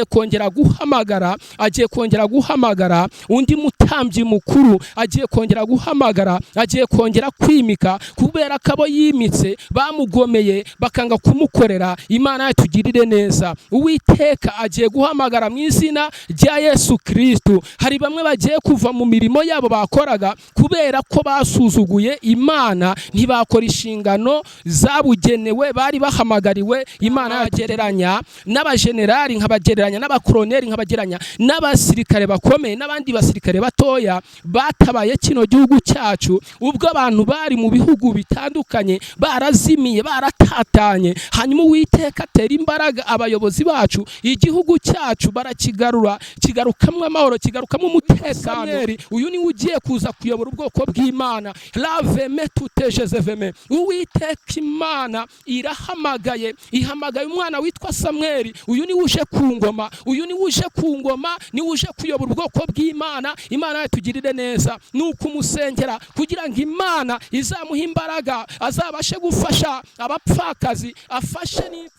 Kongera guhamagara, agiye kongera guhamagara undi mutambyi mukuru, agiye kongera guhamagara, agiye kongera kwimika, kubera ko abo yimitse bamugomeye bakanga kumukorera. Imana yatugirire neza. Uwiteka agiye guhamagara mu izina rya Yesu Kristu. Hari bamwe bagiye kuva mu mirimo yabo bakoraga kubera ko basuzuguye Imana, ntibakora inshingano zabugenewe bari bahamagariwe. Imana yagereranya n'abajenerali, nkabagereranya n'abakoroneri, nkabagereranya n'abasirikare bakomeye n'abandi basirikare batoya batabaye kino gihugu cyacu ubwo abantu bari mu bihugu bitandukanye barazimiye, baratatanye. Hanyuma Uwiteka atera imbaraga abayobozi bacu, igihugu cyacu barakigarura, kigarukamwo amahoro, kigarukamo umutekano. Uyu niwe ugiye kuza kuyobora ubwoko bw'Imana. Raveme tutejezeveme. Uwiteka Imana irahamagaye, ihamagaye umwana witwa Samweli. Uyu niwe uje ku ngoma, uyu niwe uje ku ngoma, niwe uje kuyobora ubwoko bw'Imana. Imana yatugirire neza. Ni ukumusengera kugira ngo Imana izamuhe imbaraga, azabashe gufasha abapfakazi, afashe ni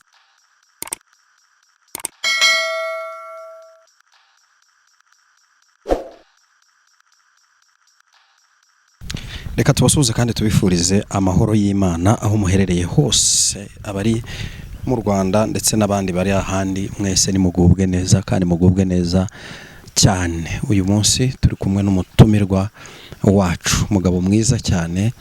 Reka tubasuhuze kandi tubifurize amahoro y'Imana aho muherereye hose, abari mu Rwanda ndetse n'abandi bari ahandi, mwese nimugubwe neza kandi mugubwe neza cyane. Uyu munsi turi kumwe n'umutumirwa wacu, umugabo mwiza cyane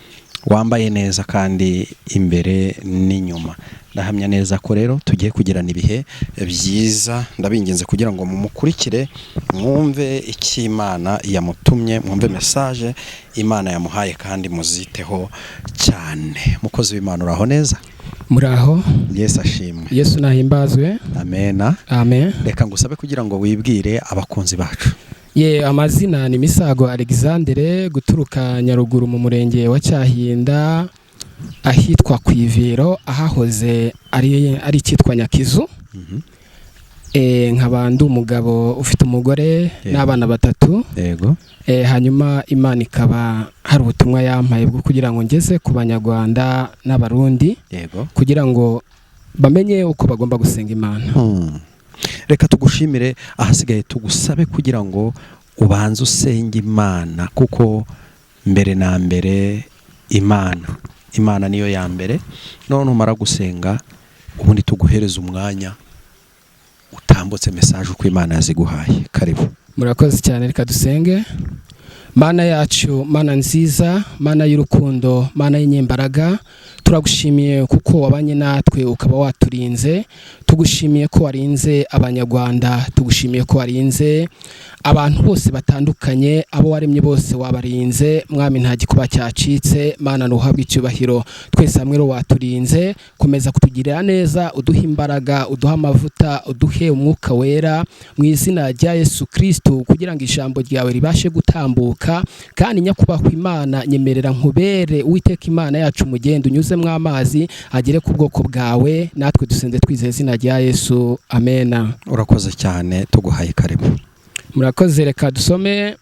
wambaye neza kandi imbere n'inyuma. Ndahamya neza ko rero tugiye kugirana ibihe byiza. Ndabinginze kugira ngo mumukurikire, mwumve icyo Imana yamutumye, mwumve message Imana yamuhaye kandi muziteho cyane. Mukozi w'Imana, uraho neza? Muraho. Yesu ashimwe. Yesu nahimbazwe. Amena. Amen. Reka ngusabe kugira ngo wibwire abakunzi bacu. Ye, amazina ni Misago Alexandre, guturuka Nyaruguru mu murenge wa Cyahinda, ahitwa ku Iviro, ahahoze ari icyitwa Nyakizu. Nkaba ndi umugabo ufite umugore n'abana batatu. Hanyuma Imana ikaba hari ubutumwa yampaye bwo kugira ngo ngeze ku Banyarwanda n'Abarundi kugira ngo bamenye uko bagomba gusenga Imana. Reka tugushimire, ahasigaye tugusabe kugira ngo ubanze usenge Imana, kuko mbere na mbere Imana niyo ya mbere. None numara gusenga, ubundi tuguhereza umwanya utambutse message uko Imana yaziguhaye. Karibu. Murakoze cyane. Reka dusenge. Mana yacu, Mana nziza, Mana y'urukundo, Mana y'inyembaraga, turagushimiye kuko wabanye natwe ukaba waturinze. Tugushimiye ko warinze Abanyarwanda, tugushimiye ko warinze abantu bose batandukanye, abo waremye bose wabarinze. Mwami, nta gikuba cyacitse. Mana, ntuhabwe icyubahiro. Twese hamwe rero waturinze, komeza kutugirira neza, uduhe imbaraga, uduhe amavuta, uduhe umwuka wera mu izina rya Yesu Kristo, kugira ngo ijambo ryawe ribashe gutambuka. Kandi nyakubahwa Imana, nyemerera nkubere Uwiteka Imana yacu umugende unyuzemo amazi agere ku bwoko bwawe. Natwe dusenze twizeye izina rya Yesu, amena. Urakoze cyane, tuguhaye karibu. Murakoze. Reka dusome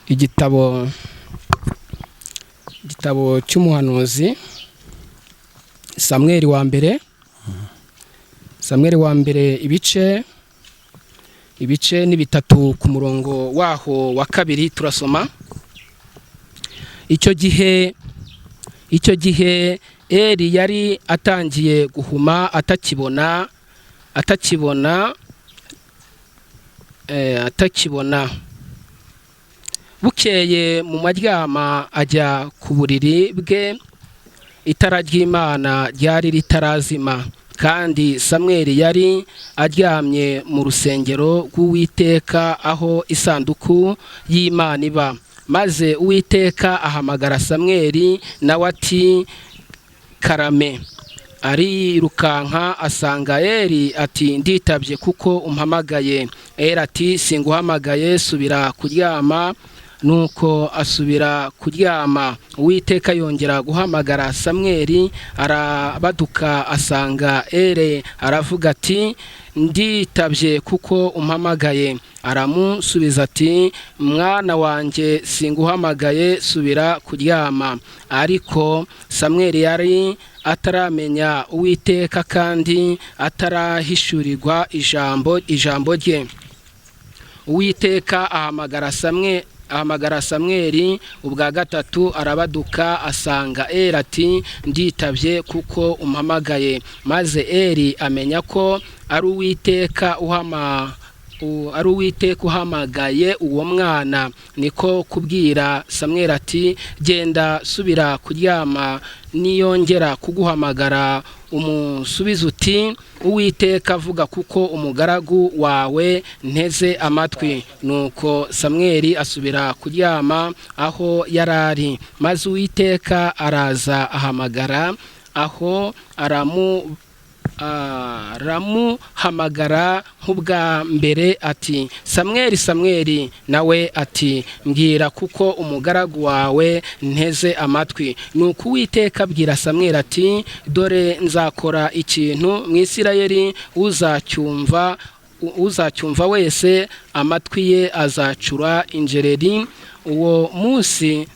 igitabo cy'umuhanuzi Samweli wa mbere, Samweli wa mbere, ibice ni 3 ku murongo waho wa 2 turasoma. Icyo gihe Eli yari atangiye guhuma, atakibona. Bukeye mu maryama ajya ku buriri bwe, itara ry'Imana ryari ritarazima, kandi Samweli yari aryamye mu rusengero rw'Uwiteka aho isanduku y'Imana iba. Maze Uwiteka ahamagara Samweli, nawe ati: "Karame." Arirukanka asanga Eli ati: "Nditabye kuko umpamagaye." Eli ati: "Singuhamagaye, subira kuryama." Nuko asubira kuryama. Uwiteka yongera guhamagara Samweli, arabaduka asanga Eli, aravuga ati: Nditabye kuko umpamagaye. Aramusubiza ati: Mwana wanjye, singuhamagaye, subira kuryama. Ariko Samweli yari ataramenya Uwiteka kandi atarahishurirwa ijambo rye. Uwiteka ahamagara Samweli ubwa gatatu. Arabaduka asanga Eri ati: Nditabye kuko umpamagaye. Maze Eri amenya ko ari Uwiteka uhamagaye uwo mwana. Niko kubwira Samweli ati: Genda, subira kuryama, niyongera kuguhamagara umusubize uti: Uwiteka, avuga kuko umugaragu wawe nteze amatwi. Nuko Samweli asubira kuryama aho yari ari. Maze Uwiteka araza ahamagara aho aramuhamagara nk'ubwa mbere ati: Samweli, Samweli! Nawe ati: Mbwira kuko umugaragu wawe nteze amatwi. Nuko Uwiteka abwira Samweli ati: Dore nzakora ikintu mu Isirayeli, uzacyumva wese amatwi ye azacura injereri. Uwo munsi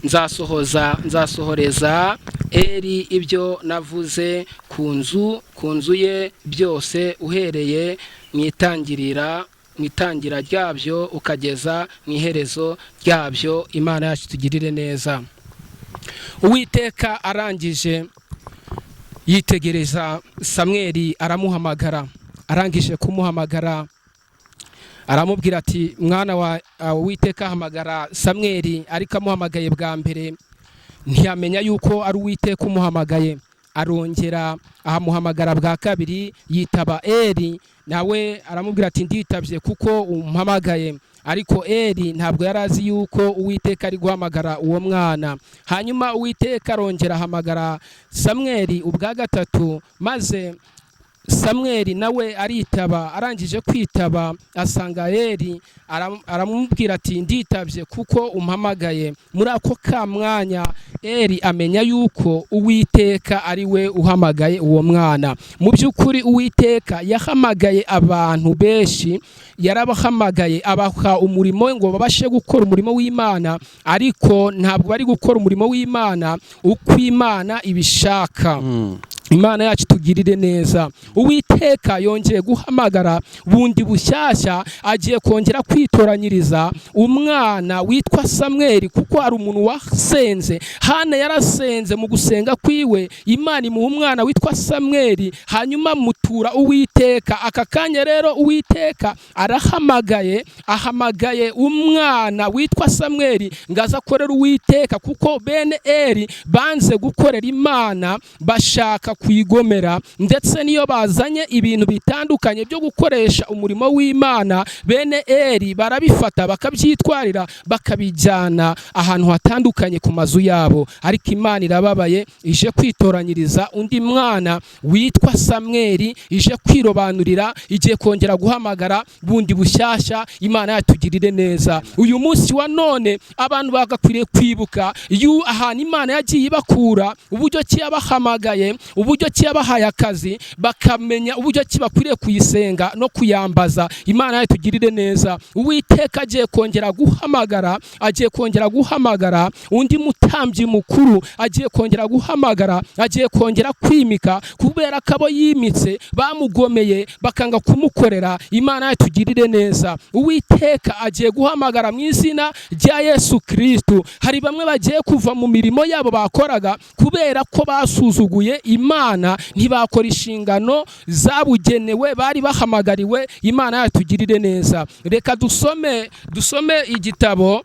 nzasohoreza Eri ibyo navuze ku nzu ye byose, uhereye mu itangira ryabyo ukageza mu iherezo ryabyo. Imana yacu tugirire neza. Uwiteka arangije yitegereza Samweli, aramuhamagara. Arangije kumuhamagara aramubwira ati: Mwana wa. Uwiteka ahamagara Samweli, ariko amuhamagaye bwa mbere ntiyamenya yuko ari Uwiteka umuhamagaye. Arongera ahamuhamagara bwa kabiri, yitaba Eri, nawe aramubwira ati: Nditabye kuko umpamagaye. Ariko Eri ntabwo yari azi yuko Uwiteka ari guhamagara uwo mwana. Hanyuma Uwiteka arongera ahamagara Samweli ubwa gatatu, maze Samweli nawe aritaba. Arangije kwitaba asanga Eri, aramubwira ati: Nditabye kuko umpamagaye. Muri ako ka mwanya Eri amenya yuko Uwiteka ari we uhamagaye uwo mwana. Mu by'ukuri Uwiteka yahamagaye abantu benshi, yarabahamagaye abaha umurimo ngo babashe gukora umurimo w'Imana, ariko ntabwo bari gukora umurimo w'Imana uko Imana ibishaka. Imana yacu tugirire neza. Uwiteka yongeye guhamagara bundi bushyashya, agiye kongera kwitoranyiriza umwana witwa Samweli, kuko hari umuntu wasenze. Hana yarasenze, mu gusenga kwiwe Imana imuha umwana witwa Samweli, hanyuma mutura Uwiteka. Aka kanya rero Uwiteka arahamagaye, ahamagaye umwana witwa Samweli ngo aze akorere Uwiteka, kuko bene Eri banze gukorera Imana, bashaka kuyigomera. Ndetse niyo bazanye ibintu bitandukanye byo gukoresha umurimo w'Imana, bene Eri barabifata bakabyitwarira, bakabijyana ahantu hatandukanye ku mazu yabo. Ariko Imana irababaye, ije kwitoranyiriza undi mwana witwa Samweli, ije kwirobanurira, igiye kongera guhamagara bundi bushyashya. Imana yatugirire neza. Uyu munsi wa none abantu bagakwiriye kwibuka yu ahantu Imana yagiye ibakura, uburyo ki yabahamagaye, uburyo ki yabahaye akazi, bakamenya uburyo ki bakwiriye kuyisenga no kuyambaza. Imana yatugirire neza. Uwiteka agiye kongera guhamagara, agiye kongera guhamagara undi mutambyi mukuru, agiye kongera guhamagara, agiye kongera kwimika, kubera ko abo yimitse bamugomeye bakanga kumukorera. Imana yatugirire neza. Uwiteka agiye guhamagara mu izina rya Yesu Kristu. Hari bamwe bagiye kuva mu mirimo yabo bakoraga kubera ko basuzuguye Imana, ntibakora inshingano zabugenewe bari bahamagariwe. Imana yatugirire neza. Reka dusome igitabo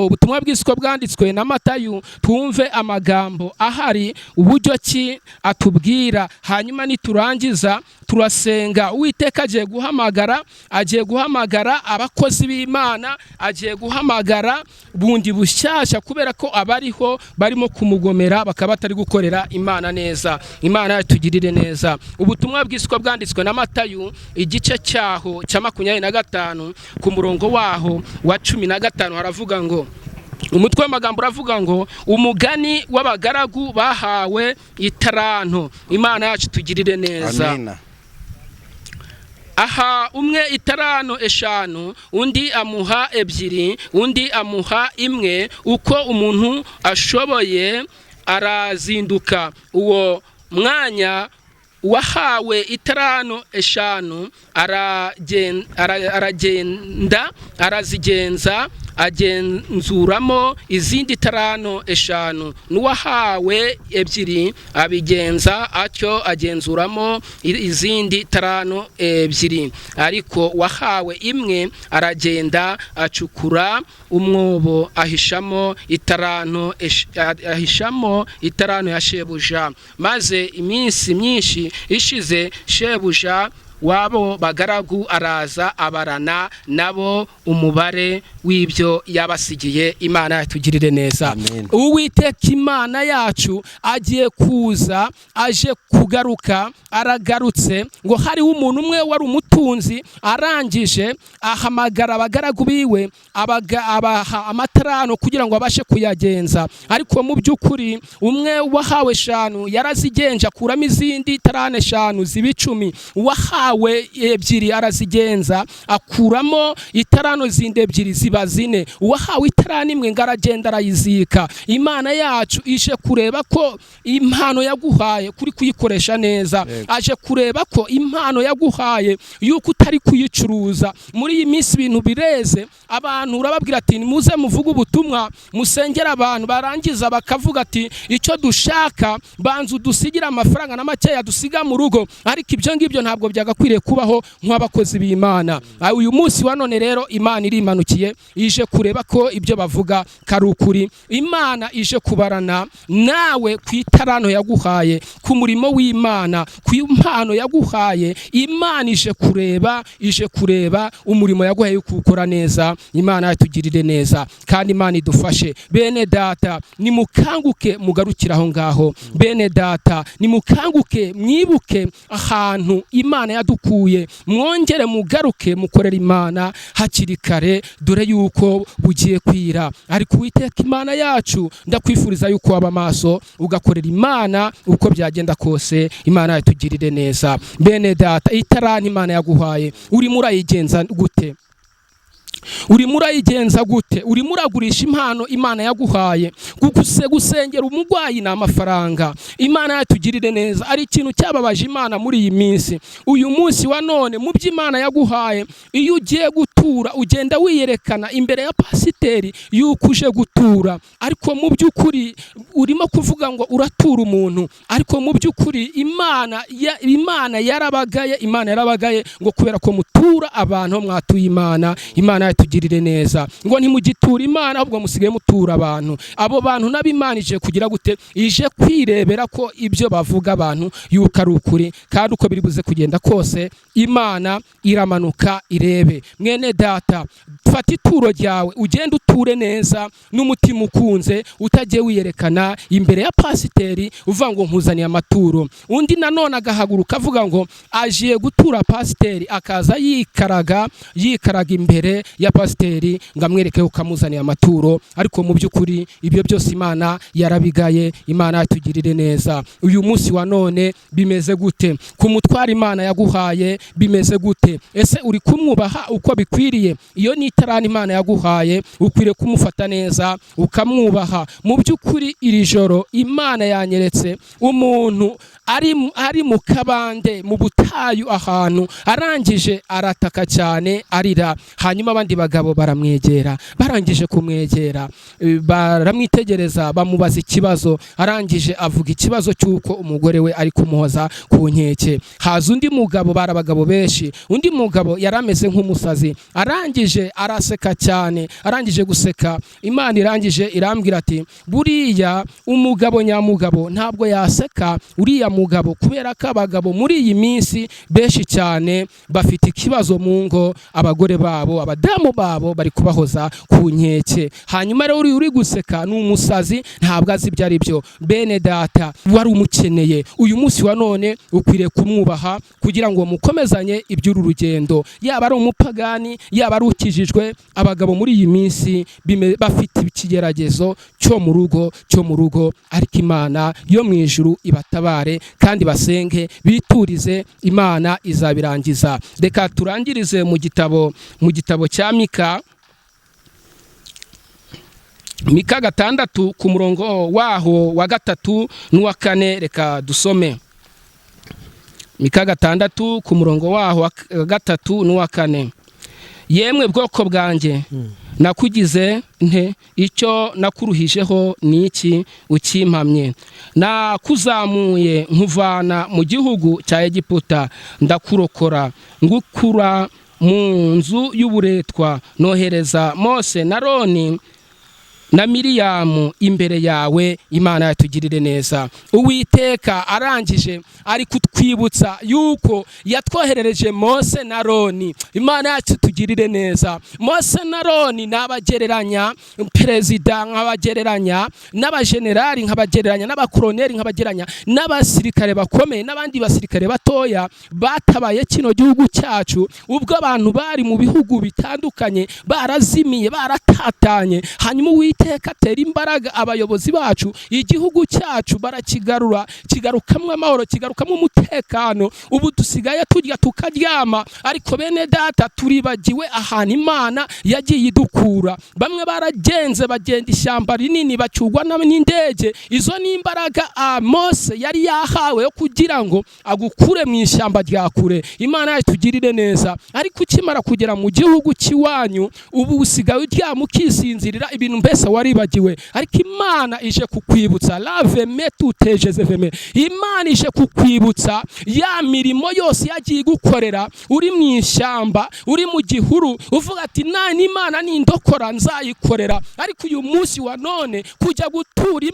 Ubutumwa bwiza bwanditswe na Matayo, twumve amagambo ahari uburyo ki atubwira. Hanyuma niturangiza turasenga. Uwiteka agiye guhamagara, agiye guhamagara abakozi b'Imana, agiye guhamagara bundi bushyashya, kubera ko abariho barimo kumugomera, bakaba batari gukorera Imana neza. Imana yatugirire neza. Ubutumwa bwiza bwanditswe na Matayo, igice cyaho cya 25, ku murongo waho wa 15, haravuga ngo, umutwe w'amagambo uravuga ngo: Umugani w'abagaragu bahawe itaranto. Imana yacu tugirire neza. Amina. Aha umwe itarano 5, undi amuha 2, undi amuha 1, uko umuntu ashoboye. Arazinduka uwo mwanya, uwahawe itarano 5 aragenda arazigenza, agenzuramo izindi tarano 5. N'uwahawe 2 abigenza atyo, agenzuramo izindi tarano 2. Ariko wahawe 1 aragenda acukura umwobo, ahishamo itarano ya shebuja. Maze iminsi myinshi ishize, shebuja wabo bagaragu araza, abarana nabo umubare w'ibyo yabasigiye. Imana yatugirire neza. Amen. Uwiteka Imana yacu agiye kuza, aje kugaruka, aragarutse. Ngo hariho umuntu umwe wari umutunzi, arangije ahamagara abagaragu biwe, abaha amatarano kugira ngo abashe kuyagenza. Ariko mu by'ukuri umwe wahawe 5 yarazigenje, akuramo izindi tarane 5 ziba 10. Uwahawe 2 arazigenza, akuramo itarano zindi 2 ziba 4. Uwahawe itarano 1 ngo aragenda arayizika. Imana yacu ije kureba ko impano yaguhaye kuri kuyikoresha neza. Aje kureba ko impano yaguhaye yuko utari kuyicuruza. Muri iyi minsi ibintu bireze. Abantu urababwira ati: "Nimuze muvuge ubutumwa, musengere abantu." Barangiza bakavuga ati: "Icyo dushaka, banza udusigire amafaranga na makeya dusiga mu rugo." Ariko ibyo ngibyo ntabwo byagakwiriye kubaho nk'abakozi b'Imana. Uyu munsi wa none rero Imana irimanukiye, ije kureba ko ibyo bavuga kari ukuri. Imana ije kubarana nawe ku itarano yaguhaye, ku murimo w'Imana, ku impano yaguhaye. Imana ije kureba umurimo yaguhaye kuwukora neza. Imana yatugirire neza kandi Imana idufashe. Bene data, nimukanguke, mugarukire aho ngaho. Bene data, nimukanguke, mwibuke ahantu Imana yadukuye, mwongere mugaruke mukorere Imana hakiri kare, dore yuko bugiye kwira. Ariko Uwiteka Imana yacu, ndakwifuriza yuko waba amaso ugakorera Imana uko byagenda kose. Imana yatugirire neza. Bene data, itarani Imana yaguhaye urimo urayigenza gute? Urimo urayigenza gute? Urimo uragurisha impano Imana yaguhaye? Gusengera umurwayi ni amafaranga. Imana yatugirire neza. Ari ikintu cyababaje Imana muri iyi minsi. Uyu munsi wa none, mu byo Imana yaguhaye, iyo ugiye gutura ugenda wiyerekana imbere ya pasiteri yuko uje gutura, ariko mu by'ukuri urimo kuvuga ngo uratura umuntu. Ariko mu by'ukuri Imana yarabagaye. Imana yarabagaye ngo kubera ko mutura abantu mwatuye Imana. Imana yatugirire neza. Ngo ntimugitura Imana, ahubwo musigaye mutura abantu. Abo bantu nabo Imana ije kugira gute? Ije kwirebera ko ibyo bavuga abantu yuko ari ukuri. Kandi uko biri buze kugenda kose, Imana iramanuka irebe. Mwene data, fata ituro ryawe, ugende uture neza n'umutima ukunze, utagiye wiyerekana imbere ya pasiteri uvuga ngo: "Nkuzaniye amaturo." Undi nanone agahaguruka avuga ngo agiye gutura pasiteri, akaza yikaraga yikaraga imbere ya pasiteri ngo amwereke ko amuzaniye amaturo. Ariko mu by'ukuri ibyo byose Imana yarabigaye. Imana yatugirire neza. Uyu munsi wa none bimeze gute ku mutwaro Imana yaguhaye? Bimeze gute? Ese uri kumwubaha uko bikwiriye? Iyo ni itarani Imana yaguhaye, ukwiriye kumufata neza, ukamwubaha. Mu by'ukuri iri joro Imana yanyeretse umuntu ari mu kabande, mu butayu ahantu, arangije arataka cyane, arira. Hanyuma abandi bagabo baramwegera. Barangije kumwegera, baramwitegereza, bamubaza ikibazo. Arangije avuga ikibazo cy'uko umugore we ari kumuhoza ku nkeke. Haza undi mugabo, bari abagabo benshi. Undi mugabo yari ameze nk'umusazi, arangije araseka cyane. Arangije guseka, Imana irangije irambwira ati: "Buriya umugabo nyamugabo ntabwo yaseka uriya mugabo," kubera ko abagabo muri iyi minsi benshi cyane bafite ikibazo mu ngo, abagore babo, abadamu babo. babo bari kubahoza ku nkeke. Hanyuma rero uri guseka ni umusazi, ntabwo azi ibyo ari byo. Bene data, wari umukeneye uyu munsi wa none, ukwiriye kumwubaha kugira ngo mukomezanye iby'uru rugendo, yaba ari umupagani, yaba ari ukijijwe. Abagabo muri iyi minsi bafite ikigeragezo cyo mu rugo, ariko Imana yo mu ijuru ibatabare kandi basenge biturize, Imana izabirangiza. Reka turangirize mu gitabo cya Mika, Mika 6 ku murongo waho wa 3 n'uwa 4. Reka dusome Mika 6 ku murongo waho wa 3 n'uwa 4. Yemwe bwoko bwanjye, nakugize nte? Icyo nakuruhijeho ni iki ukimpamye? Nakuzamuye nkuvana mu gihugu cya Egiputa, ndakurokora ngukura mu nzu y'uburetwa, nohereza Mose na Roni na Miriyamu imbere yawe. Imana yatugirire neza. Uwiteka arangije ari kutwibutsa yuko yatwoherereje Mose na Roni. Imana yacu tugirire neza. Mose na Roni nabagereranya perezida, nkabagereranya n'abajenerali, nkabagereranya n'abakoroneri, nkabagereranya n'abasirikare bakomeye n'abandi basirikare batoya batabaye kino gihugu cyacu ubwo abantu bari mu bihugu bitandukanye barazimiye, baratatanye. Hanyuma Uwiteka atera imbaraga abayobozi bacu, igihugu cyacu barakigarura, kigarukamwo amahoro, kigarukamwo umutekano. Ubu dusigaye turya tukaryama. Ariko bene data, turibagiwe ahantu Imana yagiye idukura. Bamwe baragenze, bagenda ishyamba rinini, bacyurwa n'indege. Izo ni imbaraga Mose yari yahawe yo kugira ngo agukure mu ishyamba rya kure. Imana yacu tugirire neza. Ariko ukimara kugera mu gihugu cy'iwanyu, ubu usigaye uryama ukisinzirira, ibintu mbese waribagiwe. Ariko Imana ije kukwibutsa laveme tutejezeveme. Imana ije kukwibutsa ya mirimo yose yagiye igukorera uri mu ishyamba, uri mu gihuru, uvuga ati: "N'Imana nindokora nzayikorera." Ariko uyu munsi wa none kujya gutura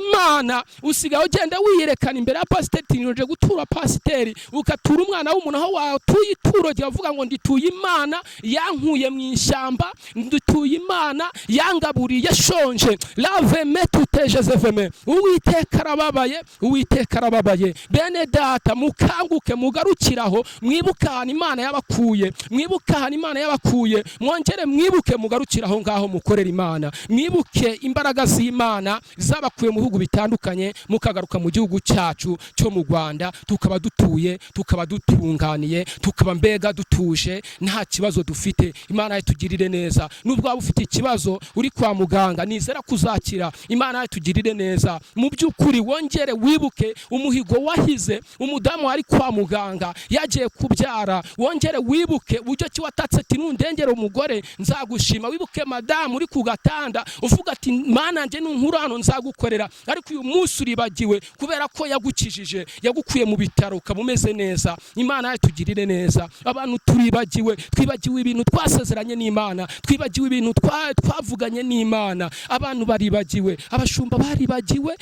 Imana, usigaye ugenda wiyerekana imbere ya pasiteri, tinuje gutura pasiteri, ugatura umwana w'umuntu aho watuye ituro ryavuga uvuga ngo: "Ndituye Imana yankuye mu ishyamba, ndituye Imana yangaburiye shonje." Laveme tutejezeveme. Uwiteka arababaye, Uwiteka arababaye. Bene data, mukanguke, mugarukiraho, mwibuke ahantu Imana yabakuye, mwibuke ahantu Imana yabakuye, mwongere mwibuke, mugarukire aho ngaho, mukorera Imana, mwibuke imbaraga z'Imana zabakuye mu bihugu bitandukanye, mukagaruka mu gihugu cyacu cyo mu Rwanda, tukaba dutuye, tukaba dutunganiye, tukaba mbega dutuje, nta kibazo dufite. Imana yatugirire neza. Nubwo waba ufite ikibazo uri kwa muganga, nizera kuzakira. Imana yatugirire neza. Mu by'ukuri wongere wibuke umuhigo wahize. Umudamu wari kwa muganga yagiye kubyara, wongere wibuke uburyo ki watatse ati: "Nundengera umugore nzagushima." Wibuke madamu uri ku gatanda uvuga ati: "Mana njye nunkura hano nzagukorera." Ariko uyu munsi uribagiwe kubera ko yagukijije, yagukuye mu bitaro, ukaba umeze neza. Imana yatugirire neza. Abantu turibagiwe, twibagiwe ibintu twasezeranye n'Imana, twibagiwe ibintu twavuganye n'Imana. Abantu baribagiwe, abashumba baribagiwe,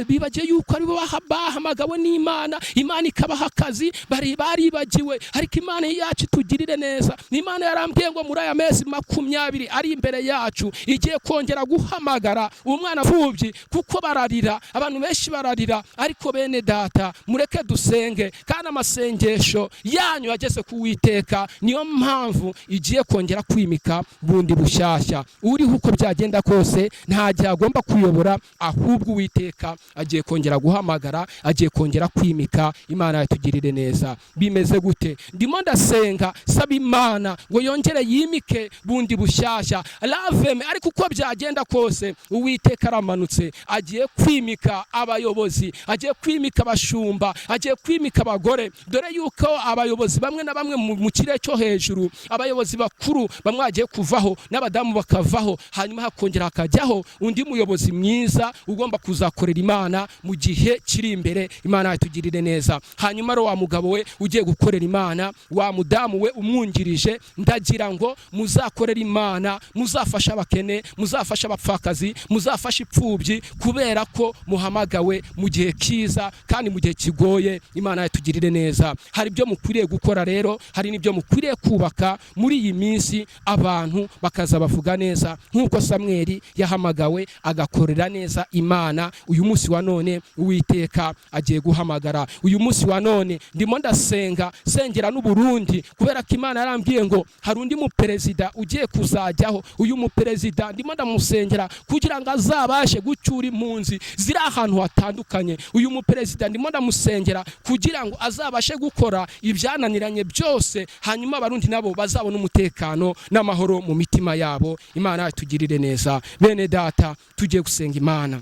bibagiwe yuko aribo bahamagawe n'Imana, Imana ikabaha akazi. Bari baribagiwe. ariko Imana yacu itugirire neza. Imana yarambwiye ngo muri aya mezi 20 ari imbere yacu igiye kongera guhamagara umwana pfubyi, kuko bararira, abantu benshi bararira. Ariko bene data, mureke dusenge, kandi amasengesho yanyu yageze ku Witeka, niyo mpamvu igiye kongera kwimika bundi bushyashya. Uriho uko byagenda kose nta gihe agomba kuyobora, ahubwo Uwiteka agiye kongera guhamagara, agiye kongera kwimika. Imana yatugirire neza. Bimeze gute? Ndimo ndasenga saba Imana ngo yongere yimike bundi bushyashya laveme. Ariko uko byagenda kose, Uwiteka aramanutse, agiye kwimika abayobozi, agiye kwimika abashumba, agiye kwimika abagore. Dore yuko abayobozi bamwe na bamwe mu kirere cyo hejuru, abayobozi bakuru bamwe bagiye kuvaho, n'abadamu bakavaho, hanyuma hakongera hakajyaho undi muyobozi mwiza ugomba kuzakorera Imana mu gihe kiri imbere. Imana yatugirire neza. Hanyuma rero wa mugabo we ugiye gukorera Imana, wa mudamu we umwungirije, ndagira ngo muzakorere Imana, muzafashe abakene, muzafashe abapfakazi, muzafashe Mufashe ipfubyi, kubera ko muhamagawe mu gihe kiza kandi mu gihe kigoye. Imana yatugirire neza. Hari ibyo mukwiriye gukora rero, hari n'ibyo mukwiriye kubaka muri iyi minsi, abantu bakaza bavuga neza nk'uko Samweli yahamagawe agakorera neza Imana. Uyu munsi wa none Uwiteka agiye guhamagara. Uyu munsi wa none ndimo ndasenga, sengera n'Uburundi, kubera ko Imana yarambwiye ngo hari undi muperezida ugiye kuzajyaho. Uyu muperezida ndimo ndamusengera kugira ngo azabashe gucyura impunzi ziri ahantu hatandukanye. Uyu muperezida ndimo ndamusengera kugira ngo azabashe gukora ibyananiranye byose, hanyuma Abarundi nabo bazabona umutekano n'amahoro mu mitima yabo. Imana itugirire neza. Bene data, tugiye gusenga Imana,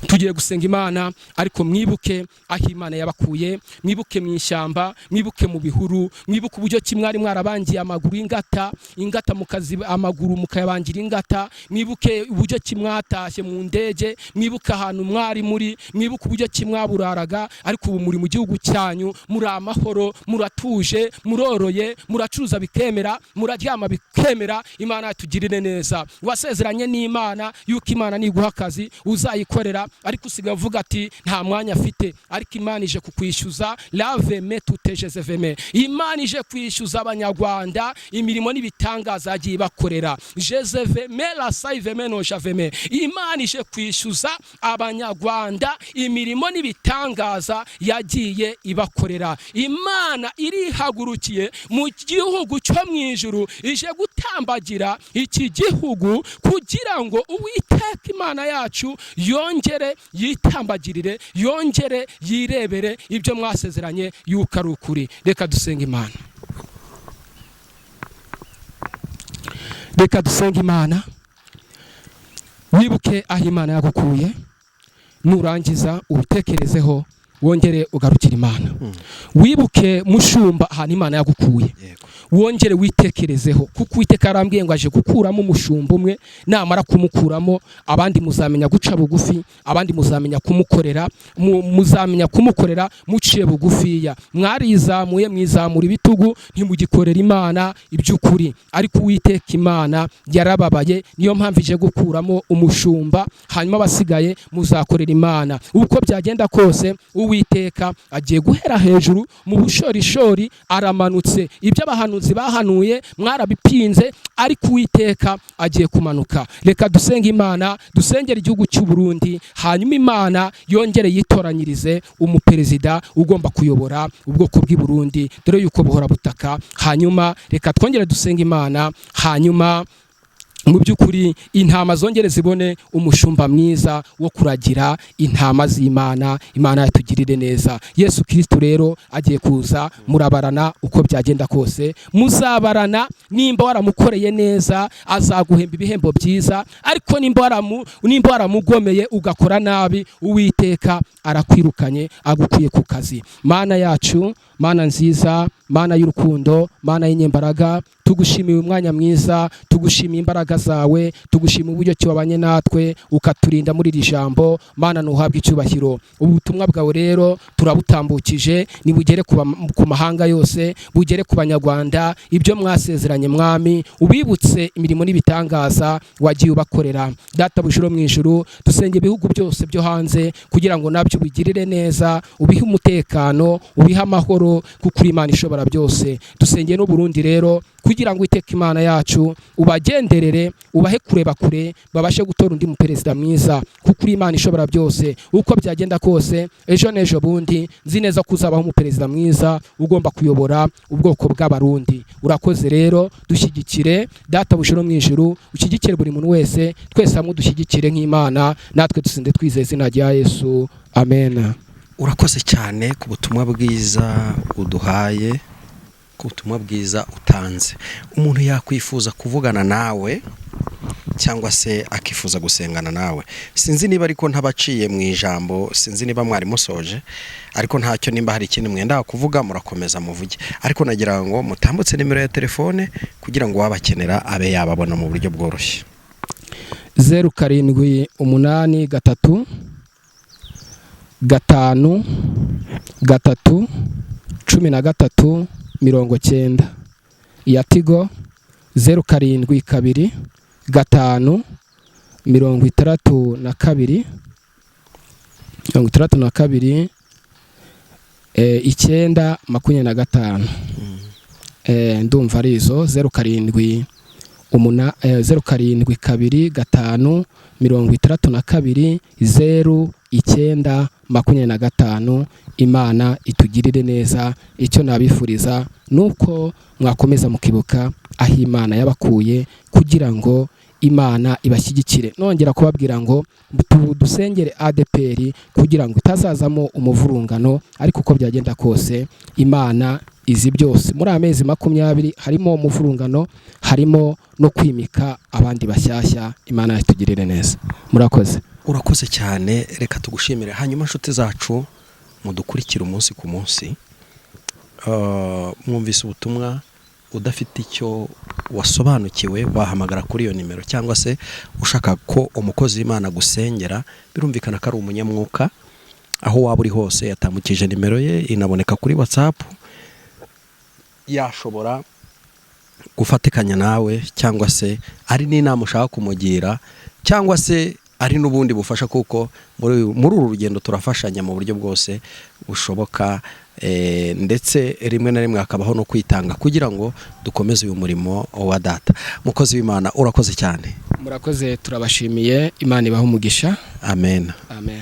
tugiye gusenga Imana, ariko mwibuke aho Imana yabakuye, mwibuke mu ishyamba, mwibuke mu bihuru, mwibuke uburyo ki mwari mwarabangiye amaguru ingata, ingata mukazi amaguru mukayabangira ingata. Mwibuke uburyo ki mwatashye mu ndege, mwibuke ahantu mwari muri, mwibuke uburyo ki mwaburaraga, ariko ubu muri mu gihugu cyanyu, muri amahoro, muratuje, muroroye, muracuruza bikemera, muraryama bikemera. Imana yatugirire neza. Wasezeranye n'Imana yuko Imana niguha akazi uzayikorera, ariko usigaye uvuga ati nta mwanya afite. Ariko Imana ije kukwishyuza laveme tutejezeveme. Imana ije kwishyuza Abanyarwanda imirimo n'ibitangaza yagiye ibakorera. Jezeveme lasayiveme nojaveme. Imana ije kwishyuza Abanyarwanda imirimo n'ibitangaza yagiye ibakorera. Imana irihagurukiye mu gihugu cyo mu ijuru, ije gutambagira iki gihugu kugira ngo Uwiteka Imana yacu yongere yitambagirire, yongere yirebere ibyo mwasezeranye yuko ari ukuri. Reka dusenga Imana, reka dusenga Imana. Wibuke aho Imana yagukuye, nurangiza ubitekerezeho, wongere ugarukire Imana. Wibuke, mushumba, ahantu Imana yagukuye, wongere witekerezeho, kuko Uwiteka yarambwiye ngo aje gukuramo umushumba umwe. Namara kumukuramo, abandi muzamenya guca bugufi, abandi muzamenya kumukorera, muzamenya kumukorera muciye bugufiya. Mwarizamuye, mwizamura ibitugu, ntimugikorera Imana iby'ukuri, ariko Uwiteka Imana yarababaye, niyo mpamvu ije gukuramo umushumba, hanyuma abasigaye muzakorera Imana. Uko byagenda kose, Uwiteka agiye guhera hejuru mu bushorishori, aramanutse. Ibyo abahanuzi bahanuye mwarabipinze, ariko Uwiteka agiye kumanuka. Reka dusenge Imana, dusengere igihugu cy'u Burundi, hanyuma Imana yongere yitoranyirize umuperezida ugomba kuyobora ubwoko bw'i Burundi, dore yuko buhora butaka. Hanyuma reka twongere dusenge Imana, hanyuma mu by'ukuri intama zongere zibone umushumba mwiza wo kuragira intama z'Imana. Imana yatugirire neza. Yesu Kristo rero agiye kuza, murabarana uko byagenda kose, muzabarana. Nimba waramukoreye neza, azaguhemba ibihembo byiza, ariko nimba waramugomeye ugakora nabi, Uwiteka arakwirukanye, agukuye ku kazi. Mana yacu, Mana nziza, Mana y'urukundo, Mana y'inyembaraga, tugushimiye umwanya mwiza, tugushimiye imbaraga zawe, tugushimiye uburyo ki wabanye natwe ukaturinda muri iri jambo. Mana, ntuhabwe icyubahiro. Ubutumwa bwawe rero turabutambukije, nibugere ku mahanga yose, bugere ku Banyarwanda. Ibyo mwasezeranye, Mwami, ubibutse imirimo n'ibitangaza wagiye ubakorera. Data bujuro mu ijuru, dusenge ibihugu byose byo hanze kugira ngo nabyo ubigirire neza, ubihe umutekano, ubihe amahoro, kuko uri Imana ishobora byose. Dusenge n'u Burundi rero kugira ngo Uwiteka Imana yacu ubagenderere, ubahe kureba kure, babashe gutora undi muperezida mwiza, kuko uri Imana ishobora byose. Uko byagenda kose, ejo n'ejo bundi nzi neza ko uzabaho umuperezida mwiza ugomba kuyobora ubwoko bw'Abarundi. Urakoze rero, dushyigikire Data bushiro mu ijuru, ushyigikire buri muntu wese, twese hamwe dushyigikire nk'Imana, natwe dusinde twizeye izina rya Yesu, amen. Urakoze cyane ku butumwa bwiza uduhaye, ku butumwa bwiza utanze. Umuntu yakwifuza kuvugana nawe cyangwa se akifuza gusengana nawe, sinzi niba ariko ntabaciye mu ijambo, sinzi niba mwari musoje, ariko ntacyo, nimba hari ikindi mwenda kuvuga murakomeza muvuge, ariko nagira ngo mutambutse nimero ya telefone kugira ngo uwabakenera abe yababona mu buryo bworoshye. 0783 5 3 13 90. Iya Tigo 072 5 62 62 9 25. Ndumva ari izo: 07 0725 62 09 25. Imana itugirire neza. Icyo nabifuriza ni uko mwakomeza mukibuka aho Imana yabakuye, kugira ngo Imana ibashyigikire. Nongera kubabwira ngo dusengere ADEPR kugira ngo itazazamo umuvurungano, ariko uko byagenda kose Imana izi byose. Muri amezi 20 harimo umuvurungano, harimo no kwimika abandi bashyashya. Imana itugirire neza. Murakoze. Urakoze cyane, reka tugushimire. Hanyuma inshuti zacu mudukurikire umunsi ku munsi, mwumvise ubutumwa. Udafite icyo wasobanukiwe wahamagara kuri iyo nimero, cyangwa se ushaka ko umukozi w'Imana gusengera, birumvikana ko ari umunyamwuka, aho waba uri hose yatambukije nimero ye, inaboneka kuri WhatsApp, yashobora gufatikanya nawe, cyangwa se ari n'inama ushaka kumugira, cyangwa se ari n'ubundi bufasha, kuko muri uru rugendo turafashanya mu buryo bwose bushoboka, ndetse rimwe na rimwe hakabaho no kwitanga kugira ngo dukomeze uyu murimo wa Data. Mukozi w'Imana, urakoze cyane. Murakoze, turabashimiye. Imana ibahe umugisha. Amen. Amen.